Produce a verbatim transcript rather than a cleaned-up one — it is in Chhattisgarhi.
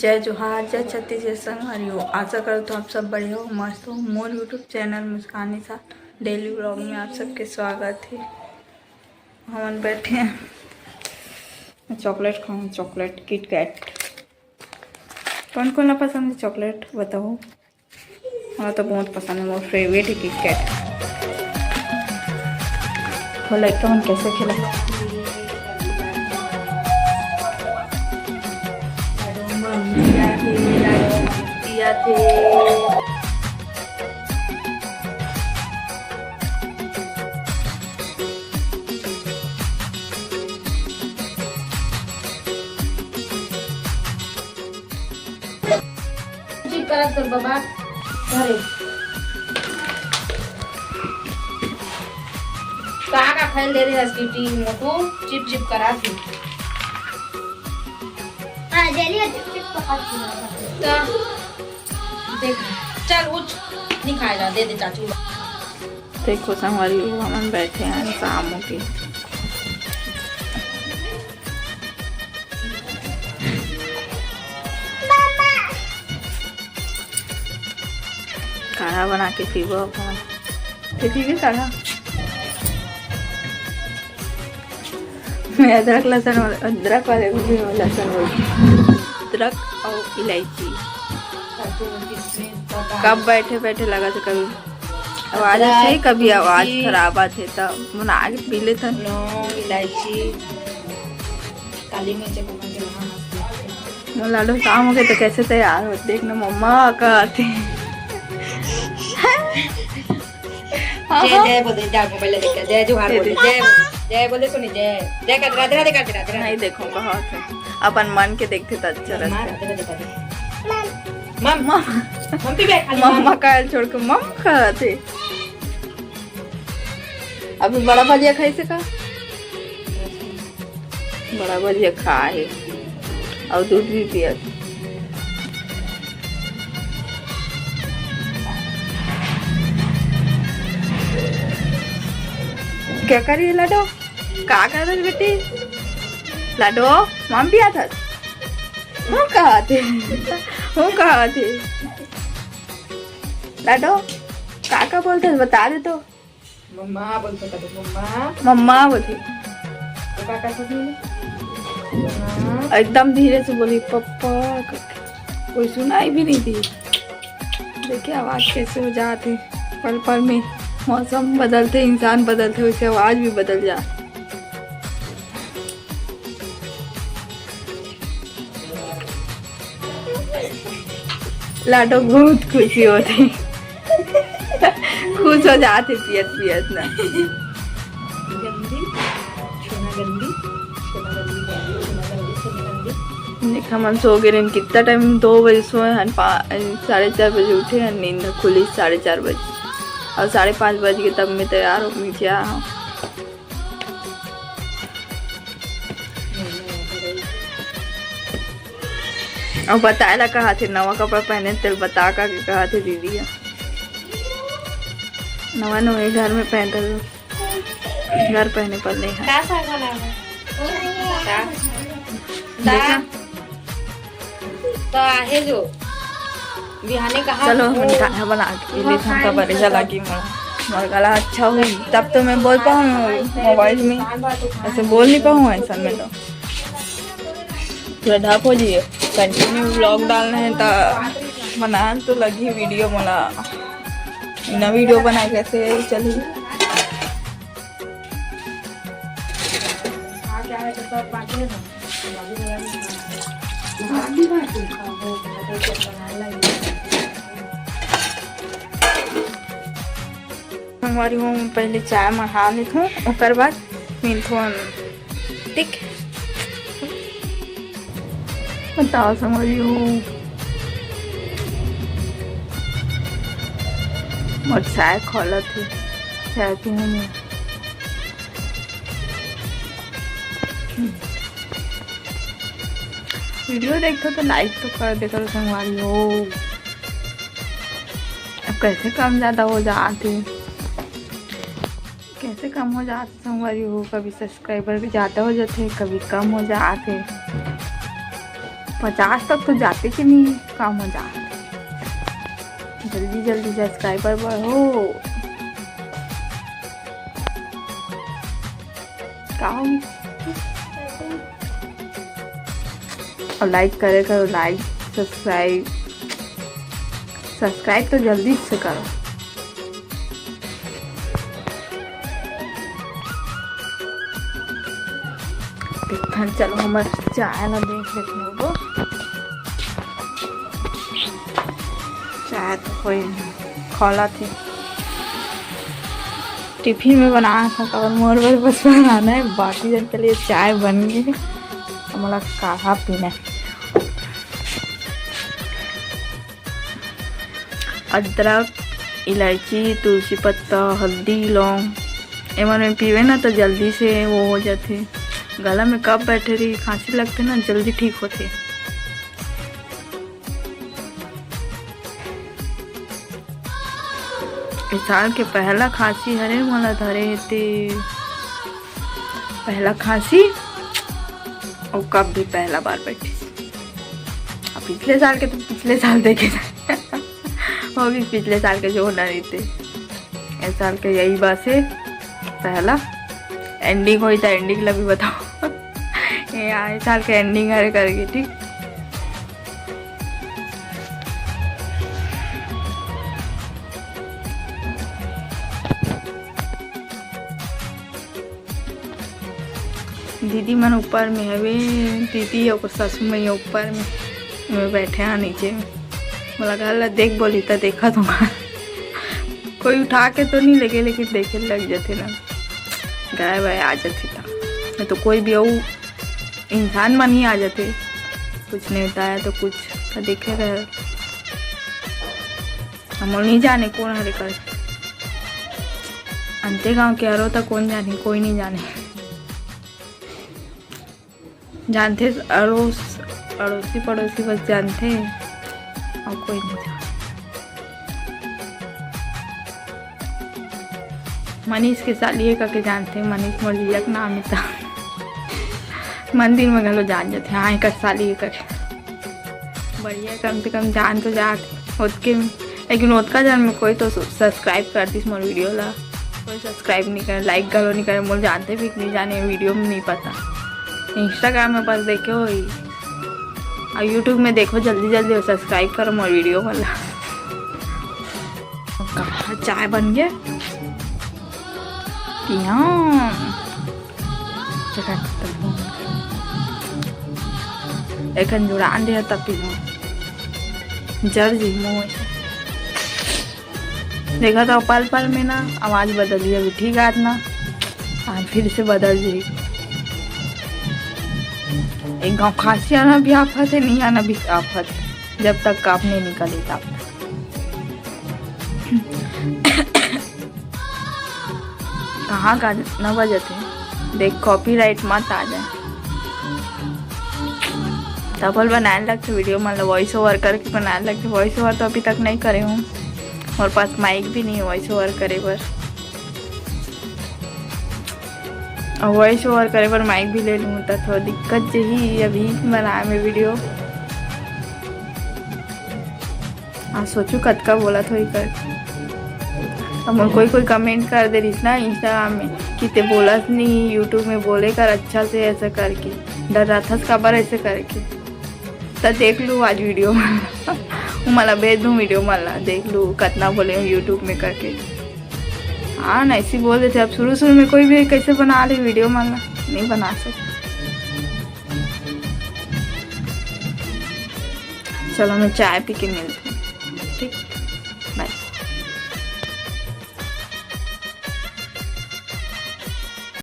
जय जोहार, जय छत्तीसगढ़ संगवारी हो। आशा करत हों आप सब बढ़िया हो, मस्त हो। मोर YouTube चैनल मुस्कानी सा डेली व्लॉग में आप सबके स्वागत हे। हमन बैठे हैं, चॉकलेट खाऊँ, चॉकलेट, किटकैट। कौन कौन ला पसंद है चॉकलेट, बताओ। मोला तो बहुत पसंद है, मोर फेवरेट है किटकैट। वो लड़का मन कैसे खेला। चुप करा तोर बाबा। अरे, का का खाइल दे रहे स्वीटी मोटू? चिप चिप करा थी। हाँ, जेली है, चिप चिप तो खाती हूँ। तो देख, चल उठ, नहीं खाएगा, दे दे चाचू। देखो संगवारी हो, हमन बैठे हैं शाम के। काढ़ा बना के पीबो अपन। ते पीबे काढ़ा। मैं अदरक लहसुन वाला, अदरक वाले को भी लहसुन बोलती हूँ। अदरक और इलायची। कब बैठे बैठे लगा थे, कभी आवाज अच्छा है, कभी आवाज खराब आथे, तब मन आगे पी लेथन। लौंग, इलायची, काली मिर्च को मन के वहाँ मस्त लगथे। मोर लाडो शाम हो गए तो कैसे तैयार होते, देख ना मम्मा कहते। जय, जय बोल दे, जा मोबाइल लेके, जय जोहार बोल दे, जय बोल दे, जय बोल दे, सुनी, जय, जय कर, राधे राधे कर दे, राधे राधे। नहीं देखो, बहुत है। अपन मन के देखते तो अच्छा मार, लगता। राधे राधे कर दे। मम, मम। मम पी बे, खाली मम्मा मम। का छोड़ के मम खाते। अभी बड़ा भजिया खाई से का? बड़ा भजिया खा हे और दूध भी पिया। क्या करी लाडो? का करत बेटी? लाडो, मम पिया था। मम कहा थे? मम कहा थे? लाडो, का का बोलते हैं, बता दे तो। मम्मा बोलते कदे, मम्मा। मम्मा बोलते। तो का का बोली? मम्मा। एकदम धीरे से बोली, "पप्पा।" कोई सुनाई भी नहीं दी। देखिए आवाज कैसे हो जाती, पल पल में मौसम बदलते, इंसान बदलते, वैसे आवाज भी बदल जा। लाडो बहुत खुशी होते, खुश हो जाते पियत पियत ना। गंदी, छोना गंदी, छोना गंदी, छोना गंदी, छोना गंदी। देख, हमन सो गे रहेन, कितना टाइम, दो बजे सोए हन, पा-, साढ़े चार बजे उठे हन, नींद खुली साढ़े चार बजे, और साढ़े पाँच बज के तब मैं तैयार हो नीचे आ हूँ। और बताए ला कहा थे, नवा कपड़ा पहने तेल बता का के कहा थे दीदी ह। नवा नवे घर में पहनता, घर पहने पर नहीं है। का साग बनाना है? का? देखा? दाल। तो आहे जो बिहाने कहा चलो, हो? हमन खाना बना के ले थन, तब लगी मोर, मोर गला अच्छा हुई, तब तो मैं बोल पाऊँ मोबाइल में, ऐसे बोल नहीं पाऊँ ऐसा में तो। थोड़ा ढाप हो जाइए, कंटिन्यू व्लॉग डालना है तो बनान तो लगी वीडियो मोला, बिना वीडियो बनाए कैसे चली। संगवारी हो, पहले चाय मंगा लेथों, ओकर बाद मिलथों। ठीक, बताओ संगवारी हो, मोर चाय खोलत हे, चाय पीने में। वीडियो देखथो तो लाइक तो कर दे करो संगवारी हो। अब कैसे कम ज्यादा हो जात हे, कैसे कम हो जात हे संगवारी हो, कभी सब्सक्राइबर भी ज्यादा हो जाते, कभी कम हो जाते। पचास तक तो जाते कि नहीं, का मजा। जल्दी जल्दी subscriber बढ़ो। का हो? और like करे करो, like, subscribe, subscribe तो जल्दी से करो। देखथन, चलो हमर चाय ला देख लेथन वो। चाय तो कोई खोला थे, टिफिन में बनाए था, काबर मोर बर बस बनाना है, बाकी जन के लिए चाय बन गई है, तो मोला काढ़ा पीना है। अदरक, इलायची, तुलसी पत्ता, हल्दी, लौंग, एमन में पीवे ना तो जल्दी से वो हो जाथे। गला में कफ बैठे रही, खांसी लगथे ना, जल्दी ठीक होथे। ए साल के पहला खांसी हरे मोला धरे हे ते, पहला खांसी, और कफ भी पहला बार बैठे। अब पिछले साल के तो पिछले साल देखे जाए। वो भी पिछले साल के जो होना रहिथे, इस साल के यही बस है पहला। एंडिंग होई तो एंडिंग ला भी बताओ। ये आ, इस साल के एंडिंग हरे करके, ठीक। दीदी मन ऊपर में हवे, दीदी और सासू मैया ऊपर में, मैं बैठे हाँ नीचे में। मोला घर ला देख बोली त देखत हूँ। कोई उठा के तो नहीं लेगे, लेकिन देखे लग जाते ना, गाय वाय आ जाते था। नहीं तो कोई भी अउ इंसान मन ही आ जाते, कुछ नहीं बताया तो कुछ तो देखे रहे। हम नहीं जाने कौन हरे कर अंते गांव के हरो तो कौन जाने, कोई नहीं जाने। जानथे अड़ोस, अड़ोसी पड़ोसी बस जानथे, और कोई नहीं जाने। मनीष के साली हे करके जानथे, मनीष मोर जीजा के नाम हे त। मंदिर में घलो जान जाथे, हाँ, एकर साली हे करके। बढ़िया, कम से कम जान तो जात ओतके में, लेकिन ओतका जन में कोई तो subscribe कर दिस मोर वीडियो ला, कोई subscribe नहीं करे, like घलो नहीं करे, मोर जानथे भी नहीं जाने, वीडियो में नहीं पता। Instagram में बस देखे होही, और YouTube में देखो जल्दी जल्दी और subscribe करो मोर वीडियो वाला। कहाँ चाय बन गया? पिया। एखन जुड़ान दे तब पीहूँ। जर जी मुँह। देखा था पल पल में ना आवाज बदली, अभी ठीक आत ना, आज फिर से बदल जी। एक गाँव खांसी आना भी आफत है, नहीं आना भी आफत है, जब तक काप नहीं निकली तब। कहाँ का नौ बजे थे, देख copyright मत आ जाए। तब ले बनाए लगथे वीडियो, मतलब voice over करके बनाए लगथे। Voice over तो अभी तक नहीं करे हूँ, मोर पास माइक भी नहीं है voice over करे बर। और voice over करे बर माइक भी ले लूँ तो थोड़ा दिक्कत जही अभी बनाए में वीडियो। आ सोचू कतका बोलत होही कर। अब मोर कोई कोई कमेंट कर दे रहिस ना Instagram में कि ते बोलस नहीं, YouTube में बोले कर अच्छा से, ऐसा करके डर रहा था काबर ऐसे करके। तो देख लू आज वीडियो में। मला भेज दूँ वीडियो मला, देख लू कतना बोले हूँ YouTube में करके। हाँ ना, ऐसी बोल देते। अब शुरू शुरू में कोई भी कैसे बना ले वीडियो मला, नहीं बना सकते। चलो, मैं चाय पी के मिलते हैं।